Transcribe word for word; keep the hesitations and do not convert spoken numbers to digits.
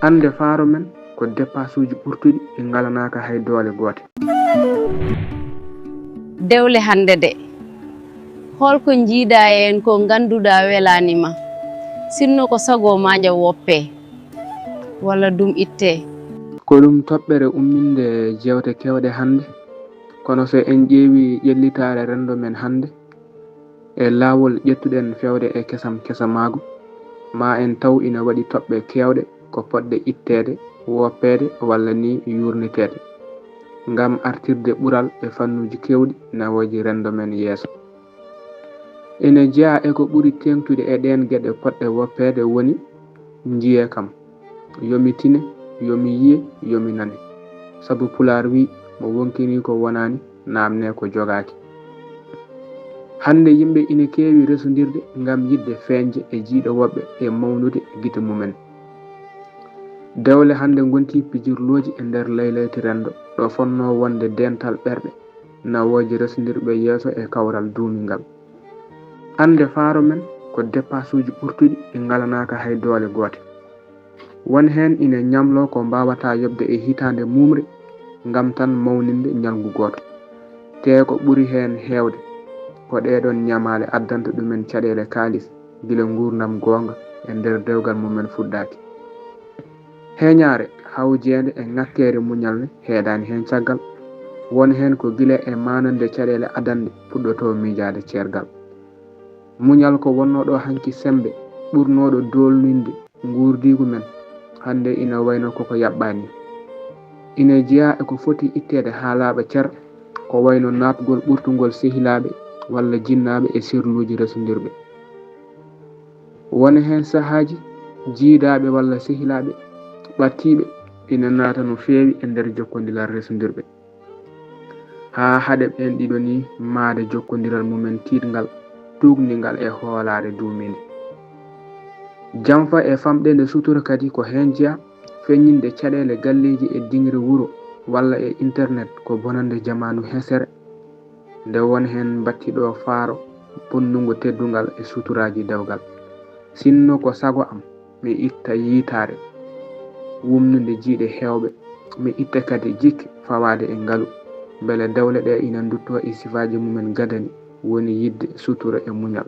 Hannde faaro men ko deppaasuuji ɓurtuɗi ɗi ngalanaaka hay doole goote. Dewle hannde de, hol ko njiidaa e heen ko ngannduɗaa welaani ma? Sinno ko sago maaja woppee, walla dum ittee. Ko ɗum toɓɓere umminde jeewte keewɗe hannde, kono so en ƴeewi ƴellitaare renndo men hannde, e laawol ƴettuɗen feewde e kesam kesamaagu, ma en taw ina waɗi toɓɓe keewɗe ko potɗe itteede, woppeede walla ni yuurniteede, ngam artirde ɓural e fannuuji keewɗi nawooji renndo men yeeso. Ina jeyaa e ko ɓuri teeŋtude e ɗeen geɗe potɗe woppeede woni, njiyee kam, yo mi tine, yo mi yiye, yo mi nane. Sabu Pulaar wii, mo wonkinii ko wonaani, naamnee ko jogaaki. Hannde yimɓe ina keewi resondirde ngam yiɗde feeñde e jiyɗe woɓɓe e mawnude e gite mumen. Dewle hannde ngontii pijirlooji e nder laylayti renndo, ɗo fotnoo wonde deental ɓerɗe nawooje resondirɓe yeeso e kawral duumingal. Hannde faaro men ko deppaasuuji ɓurtuɗi ɗi ngalanaaka hay doole goote. Won heen ina ñamloo ko mbaawataa yoɓde e hitaande muumre ngam tan mawninde ñalngu gooto. Tee ko ɓuri heen heewde, ko ɗeeɗoon ñamaale addanta ɗumen caɗeele kaalis gila nguurndam goonga e nder dewgal mumen fuɗɗaaki. Heeñaare hawjeende e ŋakkeere muñal ne heedaani heen caggal. Won heen ko gila e maanande caɗeele adanɗe puɗɗotoo miijaade ceergal. Muñal ko wonnoo ɗo hanki semmbe ɓurnooɗo doolninde nguurdiigu men, hannde ina wayno koko yaɓɓaani. Ina jeyaa e ko foti itteede haa laaɓa cer, ko wayno naatgol ɓurtungol sehilaaɓe walla jinnaaɓe e serluuji resondirɓe. Won heen sahaaji, jiidaaɓe walla sehilaaɓe ɓadtiiɓe ina naata no feewi e nder jokkondiral resondirɓe, haa haɗa ɓeen ɗiɗo nii maayde jokkondiral mumen tiiɗngal, tuugningal e hoolaare duumiinde. Jamfa e famɗeende sutura kadi ko heen jeyaa, feññinde caɗeele galleeji e diŋre wuro walla e internet ko bonannde jamaanu hesere, nde won heen mbattiɗo faaro bonnungo teddungal e suturaaji dewgal. Sinno ko sago am, mi itta yiytaare, wumnude jiyɗe heewɓe, mi itta kadi jikke fawaade e ngalu, mbele dewle ɗe ina nduttoo e sifaaji mumen gadani, woni yiɗde sutura e muñal.